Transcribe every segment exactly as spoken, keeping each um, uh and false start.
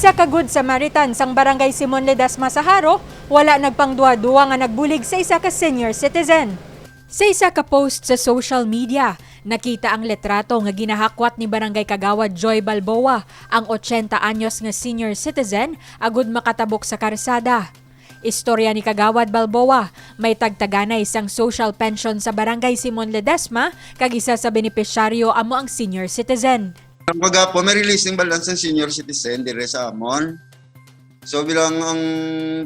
Isa ka Good Samaritan sang Barangay Simon Ledesma sa Jaro, wala nagpangduha-duha nga nagbulig sa isa ka senior citizen. Sa isa ka post sa social media, nakita ang litrato nga ginahakwat ni Barangay Kagawad Joy Balboa, ang ochenta anyos nga senior citizen, agud makatabok sa karsada. Istorya ni Kagawad Balboa, may tagtaganay sang social pension sa Barangay Simon Ledesma, kag isa sa benepisyaryo amo ang senior citizen. Kagapon, may releasing balance ang senior citizen dire sa amon. So, bilang ang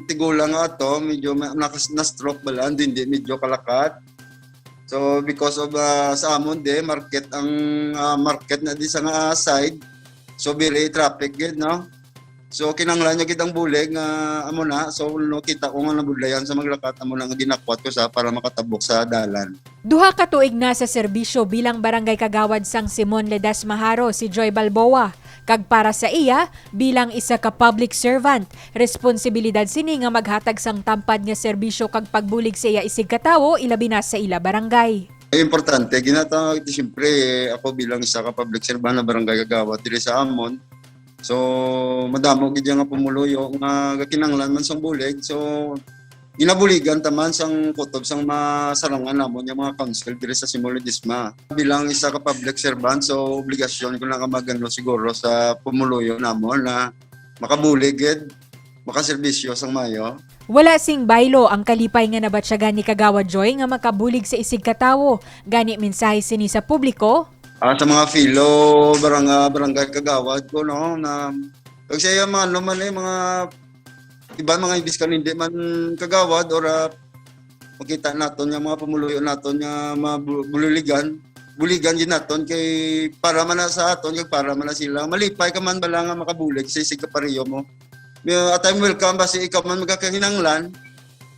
tigulang nga ato, medyo ma-, nakas-, na-stroke bala, hindi medyo kalakat. So, because of, ah, sa amon di, market ang, ah, market na di sa nga side. So, very traffic gid, no? So, kinahanglan niya gid ang bulig nga amo na. So, no, kita ko nga nabudlayan sa maglakat, amo na nga ginakwat ko sa para makatabok sa dalan. Duha ka tuig na sa serbisyo bilang barangay kagawad sang Simon Ledesma Jaro si Joy Balboa, kag para sa iya, bilang isa ka public servant, responsibilidad sini nga maghatag sang tampad nga serbisyo kag pagbulig sa iya isigkatawo, ilabi na sa ila barangay. Ay, importante, ginatawag ito, siyempre, ako bilang isa ka public servant na barangay kagawad diri sa amon. So, madamo gid nga pumuluyo nga gakinanglan man sang bulig. So, ginabuligan ta man sang kutob sang masarangan namon nga mga council diri sa Simon Ledesma. Bilang isa ka public servant, so obligasyon ko na nga magano siguro sa pumuluyo namon na makabulig gid, makaserbisyo sang maayo. Wala sing baylo ang kalipay nga nabatyagan ni Kagawad Joy nga makabulig sa isigkatawo. Gani, mensahe sini sa publiko. Ah, sa mga fellow barang-, ah, barangay kagawad ko, no, na kag sa iya, mga, ano man, eh, mga iban, mga imbis ka hindi man kagawad or, ah, makita naton nga mga pumuluyo naton nga mga bu-, bululigan, buligan gid naton kay para man na sa aton kag para man na sila. Malipay ka man bala nga makabulig sa isig kapareho mo. May, at I'm welcome, basi ikaw man magkakinahanglan,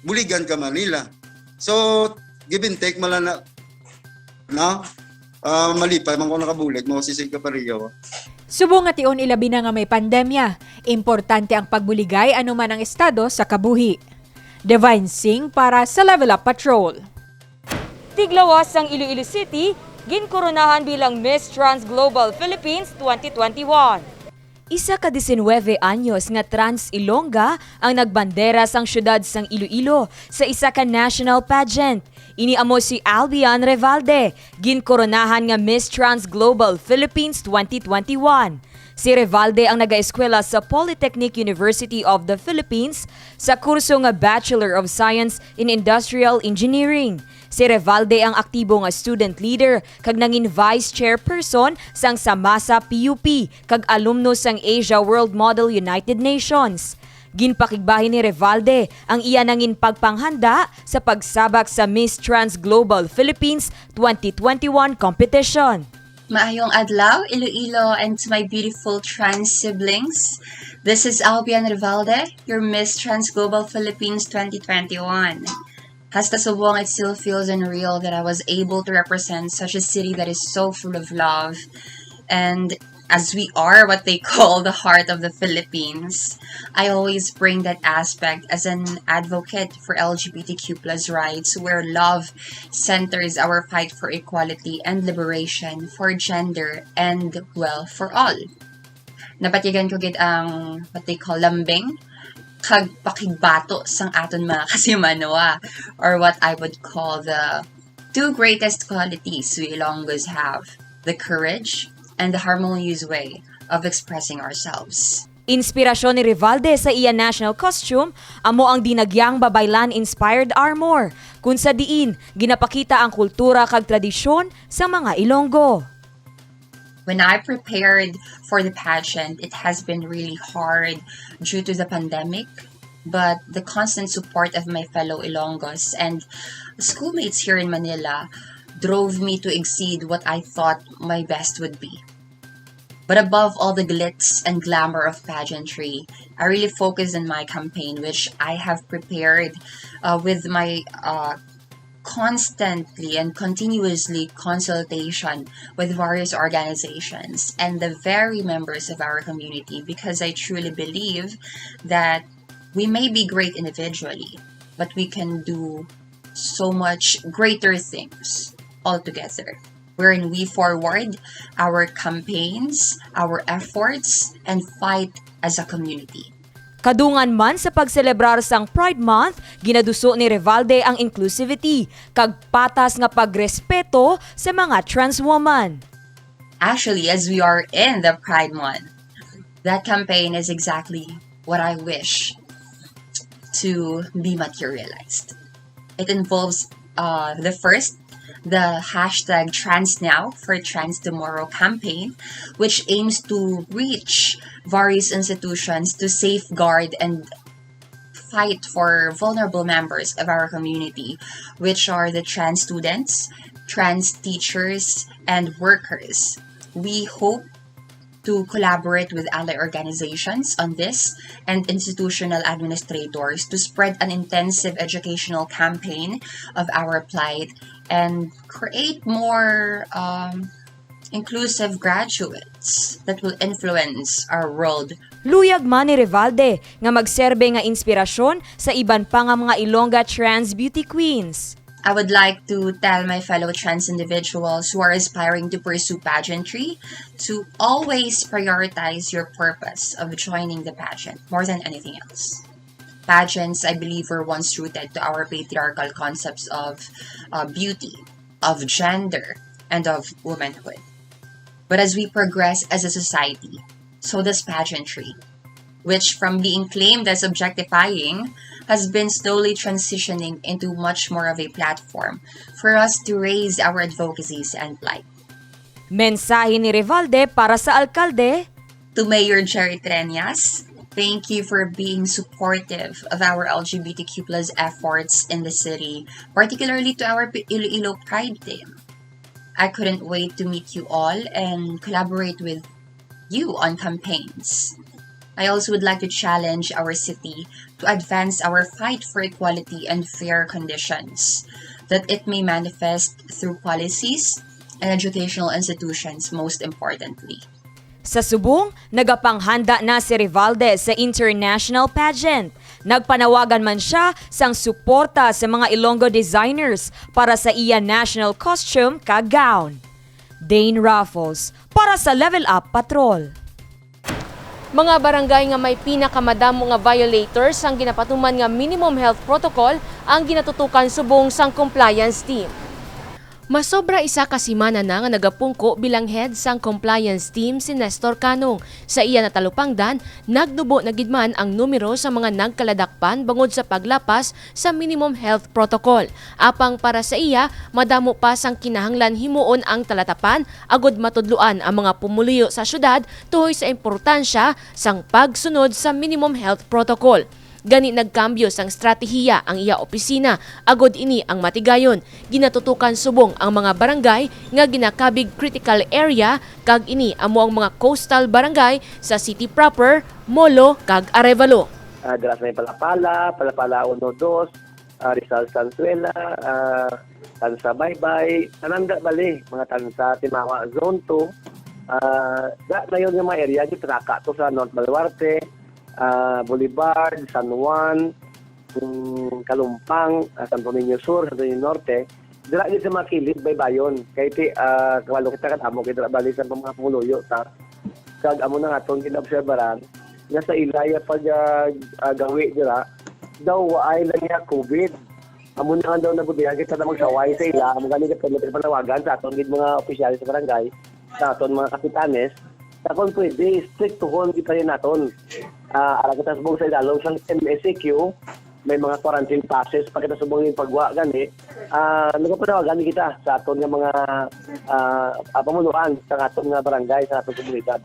buligan ka man nila. So, give and take man lang na, no? Ah, malipay man kung nakabulig mo, sisig ka pareho. Subong nga tion, ilabi na nga may pandemya, importante ang pagbuligay anuman ang estado sa kabuhi. Divine Singh para sa Level Up Patrol. Tiglawas sang Iloilo City, ginkoronahan bilang Miss Trans Global Philippines twenty twenty-one. Isa ka diecinueve anyos nga trans Ilongga ang nagbandera sang siyudad sang Iloilo sa isa ka national pageant. Ini amo si Albion Revalde, ginkoronahan nga Miss Trans Global Philippines twenty twenty-one. Si Revalde ang nagaeskwela sa Polytechnic University of the Philippines sa kurso nga Bachelor of Science in Industrial Engineering. Si Revalde ang aktibo nga student leader kag nangin vice chairperson sang Samasa P U P kag alumno sang Asia World Model United Nations. Ginpakigbahin ni Revalde ang iya nangin pagpanghanda sa pagsabak sa Miss Trans Global Philippines twenty twenty-one competition. Maayong adlaw, Iloilo, and to my beautiful trans siblings. This is Albion Revalde, your Miss Trans Global Philippines twenty twenty-one. Hasta subong, it still feels unreal that I was able to represent such a city that is so full of love. And as we are what they call the heart of the Philippines, I always bring that aspect as an advocate for L G B T Q plus rights, where love centers our fight for equality and liberation for gender and, well, for all. Nabatyagan ko gid ang what they call lambing kag pakigbato sang aton mga kasimanwa, or what I would call the two greatest qualities we Ilonggos have, the courage and the harmonious way of expressing ourselves. Inspirasyon ni Revalde sa iya national costume amo ang dinagyang babaylan-inspired armor, kun sa diin ginapakita ang kultura kag tradisyon sa mga Ilonggo. When I prepared for the pageant, it has been really hard due to the pandemic, but the constant support of my fellow Ilonggos and schoolmates here in Manila drove me to exceed what I thought my best would be. But above all the glitz and glamour of pageantry, I really focused on my campaign, which I have prepared, uh, with my, uh, constantly and continuously consultation with various organizations and the very members of our community, because I truly believe that we may be great individually, but we can do so much greater things all together. wherein we forward our campaigns, our efforts, and fight as a community. Kadungan man sa pagselebrar sang Pride Month, ginaduso ni Revalde ang inclusivity kag patas nga pagrespeto sa mga trans woman. Actually, as we are in the Pride Month, that campaign is exactly what I wish to be materialized. It involves uh, the first, the hashtag Trans Now for Trans Tomorrow campaign, which aims to reach various institutions to safeguard and fight for vulnerable members of our community, which are the trans students, trans teachers, and workers. We hope to collaborate with ally organizations on this and institutional administrators to spread an intensive educational campaign of our plight and create more um, inclusive graduates that will influence our world. Luyag man ni Revalde nga magserbe nga inspirasyon sa iban pa nga mga Ilongga trans beauty queens. I would like to tell my fellow trans individuals who are aspiring to pursue pageantry to always prioritize your purpose of joining the pageant more than anything else. Pageants, I believe, were once rooted to our patriarchal concepts of uh, beauty, of gender, and of womanhood. But as we progress as a society, so does pageantry, which, from being claimed as objectifying, has been slowly transitioning into much more of a platform for us to raise our advocacies and plight. Mensahe ni Revalde para sa alkalde. To Mayor Jerry Treñas, thank you for being supportive of our L G B T Q plus efforts in the city, particularly to our P- Iloilo Pride team. I couldn't wait to meet you all and collaborate with you on campaigns. I also would like to challenge our city to advance our fight for equality and fair conditions, that it may manifest through policies and educational institutions, most importantly. Sa subong, nagapanghanda na si Revalde sa international pageant. Nagpanawagan man siya sang suporta sa mga Ilonggo designers para sa iya national costume kag gown. Dane Raffles para sa Level Up Patrol. Mga barangay nga may pinakamadamo nga violators sang ginapatuman nga minimum health protocol ang ginatutukan subong sang compliance team. Masobra isa ka semana na nga nagapungko bilang head sang compliance team si Nestor Canong. Sa iya natalupangdan, nagnubo na gid man ang numero sa mga nagkaladakpan bangod sa paglapas sa minimum health protocol. Apang para sa iya, madamo pa sang kinahanglan himuon ang talatapan agud matudloan ang mga pumuluyo sa syudad tuhoy sa importansya sang pagsunod sa minimum health protocol. Gani nagkambyo sang estratehiya ang iya opisina agud ini ang matigayon. Ginatutukan subong ang mga barangay nga ginakabig critical area, kag ini amo ang mga coastal barangay sa city proper, Molo, kag Arevalo. Ah, dira sa may Palapala, Palapala uno, dos, ah, Rizal, Sanzuela, ah, Tansa, Baybay, tanan da bali, mga Tansa, Timawa, Zone two, ah, da na yun nga mga area, gitraka to sa North Baluarte, ah, Boulevard, San Juan, mm, Kalumpang, ah, Santo Niño Sur, Santo Niño Norte, dira gid sa mga kilid baybayon. Kay ti, ah, kabalo kita kadamo gid dira bali sa mga pumuluyo ta. Kag amo na nga aton ginaobserbaran nga sa ila ya pag ah, ah, gawi dira daw waay lang ya covid. Amo na nga daw nabudihan kita na magsaway sa ila, amo gani ka pwede panawagan sa aton gid mga opisyales sa barangay, sa aton mga kapitanes, sa kung pwede, strictohon kita rin naton. Ah, ara kita subong sa idalom sang M S A Q, may mga quarantine passes pa kita subong yung pagwa gani. Ah, nagapanawagan kita sa aton nga mga ah, ah, pamunuan sa aton nga barangay, sa aton komunidad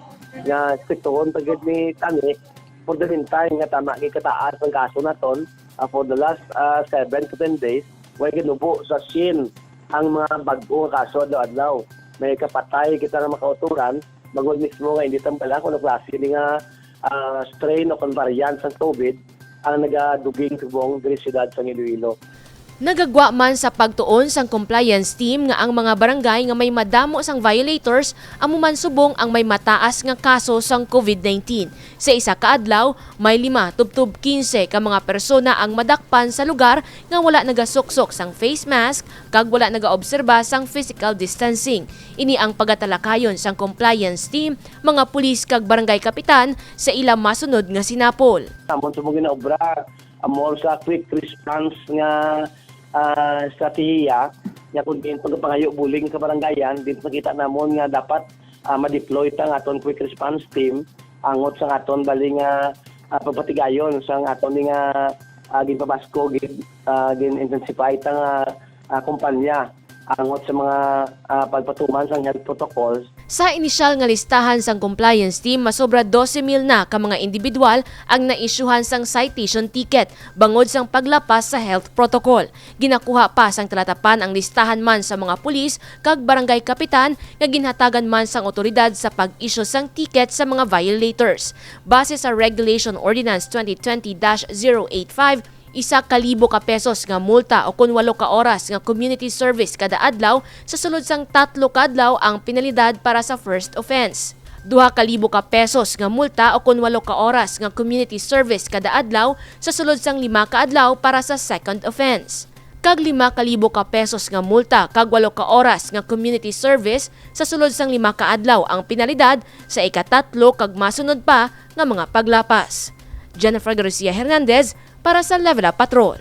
nga striktohon ta gid ni tani for the meantime nga tama gid kataas ang kaso naton. Ah, for the last ah, seven to ten days, way ginubo sa Shin ang mga bag-o nga kaso adlaw-adlaw. May kapatay kita nga makauturan, bangod mismo nga hindi tambala kung ano klase ni nga ah, strain o kon variant sang COVID ang nagaduging subong diri siyudad sang Iloilo. Nagagwa man sa pagtuon sang compliance team nga ang mga barangay nga may madamo sang violators amo man subong ang may mataas nga kaso sang COVID nineteen. Sa isa ka adlaw, may lima tubtob kinse ka mga persona ang madakpan sa lugar nga wala nagasuksok sang face mask kag wala nagaobserba sang physical distancing. Ini ang pagatalakayon sang compliance team, mga pulis kag barangay kapitan sa ila masunod nga sinapol. Amon sa mga ginaobra, amo sa quick response nga, ah, estratehiya, nga kung diin pagpangayo bulig sa barangayan, din nakita namon nga dapat, ah, ma-deploy ta ang aton quick response team, angot sa aton bali nga, ah, pagpatigayon sa aton ni nga, ah, ginpabasko, gin, ah, gin-intensify ta nga, ah, kumpanya angot sa mga, ah, pagpatuman sang health protocols. Sa inisyal nga listahan sang compliance team, masobra dose mil na ka mga individual ang naisyuhan sang citation ticket bangod sang paglapas sa health protocol. Ginakuha pa sang talatapan ang listahan man sa mga pulis kag barangay kapitan nga ginhatagan man sang awtoridad sa pag-issue sang ticket sa mga violators. Base sa Regulation Ordinance twenty twenty dash zero eight five, isa ka libo ka pesos nga multa o kon walo ka oras nga community service kada adlaw sa sulod sang tatlo ka adlaw ang penalidad para sa first offense. Duha ka libo ka pesos nga multa o kon walo ka oras nga community service kada adlaw sa sulod sang lima ka adlaw para sa second offense. Kag lima ka libo ka pesos nga multa kag walo ka oras nga community service sa sulod sang lima ka adlaw ang penalidad sa ikatatlo kag masunod pa nga mga paglapas. Jennifer Garcia Hernandez para sa Level Up Patrol.